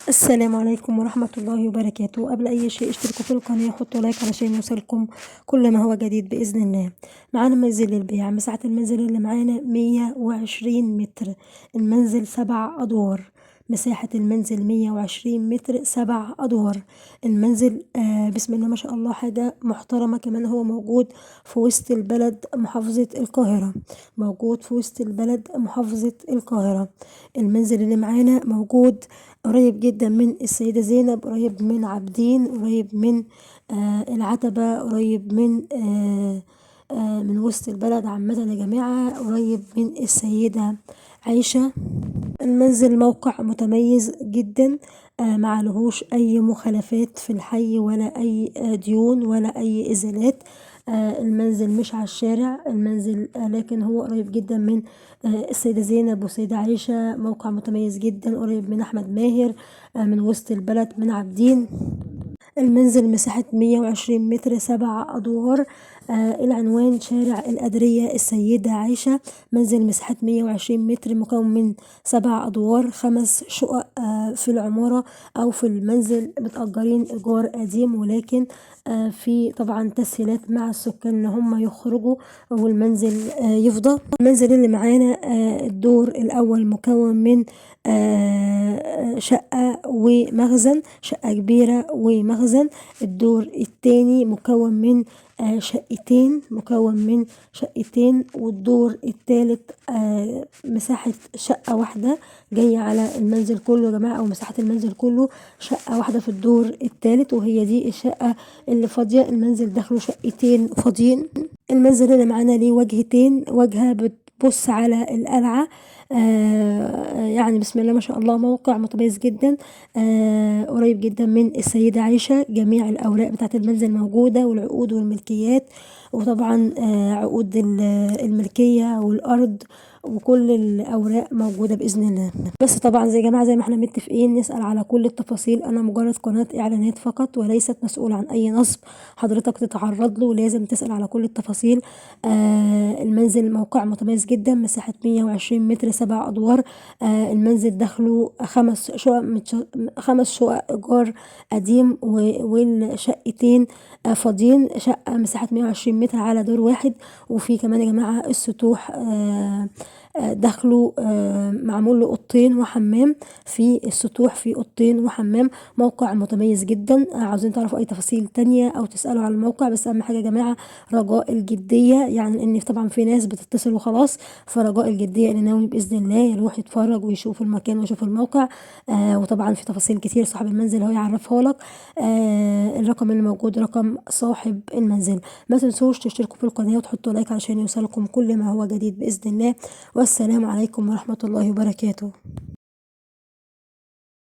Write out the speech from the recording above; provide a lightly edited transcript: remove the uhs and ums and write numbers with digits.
السلام عليكم ورحمة الله وبركاته. قبل أي شيء اشتركوا في القناة وحطوا لايك علشان يوصلكم كل ما هو جديد بإذن الله. معانا منزل للبيع، مساحة المنزل اللي معانا 120 متر، المنزل 7 أدوار، مساحة المنزل 120 متر 7 أدوار. المنزل بسم الله ما شاء الله حاجة محترمة. كمان هو موجود في وسط البلد محافظة القاهرة، موجود في وسط البلد محافظة القاهرة. المنزل اللي معانا موجود قريب جدا من السيدة زينب، قريب من عابدين، قريب من العتبة، قريب من وسط البلد عامة يا جماعة، قريب من السيدة عايشة. المنزل موقع متميز جدا، ما عليهوش أي مخالفات في الحي ولا أي ديون ولا أي إزالات. المنزل مش على الشارع، المنزل لكن هو قريب جدا من السيدة زينب والسيدة عايشة. موقع متميز جدا، قريب من أحمد ماهر، من وسط البلد، من عابدين. المنزل مساحة 120 متر 7 أدوار. العنوان شارع القادرية السيدة عايشة. منزل مساحة 120 متر مكون من 7 أدوار، 5 شقق في العمارة أو في المنزل متأجرين إيجار قديم، ولكن في طبعا تسهيلات مع السكان إن هم يخرجوا والمنزل يفضى. المنزل اللي معانا الدور الأول مكون من شقة ومخزن، شقة كبيرة ومخزن. الدور الثاني مكون من شقتين، مكون من شقتين. والدور الثالث مساحة شقة واحدة جاية على المنزل كله يا جماعة، أو مساحة المنزل كله شقة واحدة في الدور الثالث، وهي دي الشقة اللي فاضية. المنزل داخله شقتين فاضيين. المنزل اللي معانا ليه وجهتين، واجهة بتبص على القلعة، يعني بسم الله ما شاء الله موقع متميز جدا، قريب جدا من السيدة عايشة. جميع الأوراق بتاعت المنزل موجودة، والعقود والملكيات، وطبعا عقود الملكية والأرض وكل الأوراق موجودة بإذن الله. بس طبعا زي جماعة زي ما احنا متفقين نسأل على كل التفاصيل. أنا مجرد قناة إعلانات فقط وليست مسؤولة عن أي نصب حضرتك تتعرض له، لازم تسأل على كل التفاصيل. المنزل موقع متميز جدا، مساحة 120 متر 7 أدوار. المنزل داخله 5 شقق، 5 شقق إيجار قديم والشقتين فاضيين. شقة مساحة 120 متر على دور واحد، وفي كمان يا جماعة السطوح داخله معمول له اوضتين وحمام. في السطوح في اوضتين وحمام. موقع متميز جدا. عاوزين تعرفوا اي تفاصيل تانية او تسألوا على الموقع، بس اهم حاجة يا جماعة رجاء الجدية، يعني ان طبعا في ناس بتتصل وخلاص، فرجاء الجدية اللي ناوي بإذن الله يروح يتفرج ويشوف المكان ويشوف الموقع. وطبعا في تفاصيل كتير صاحب المنزل هو يعرفها لك. الرقم اللي موجود رقم صاحب المنزل. ما تنسوش تشتركوا في القناة وتحطوا لايك علشان يوصلكم كل ما هو جديد بإذن الله. والسلام عليكم ورحمة الله وبركاته.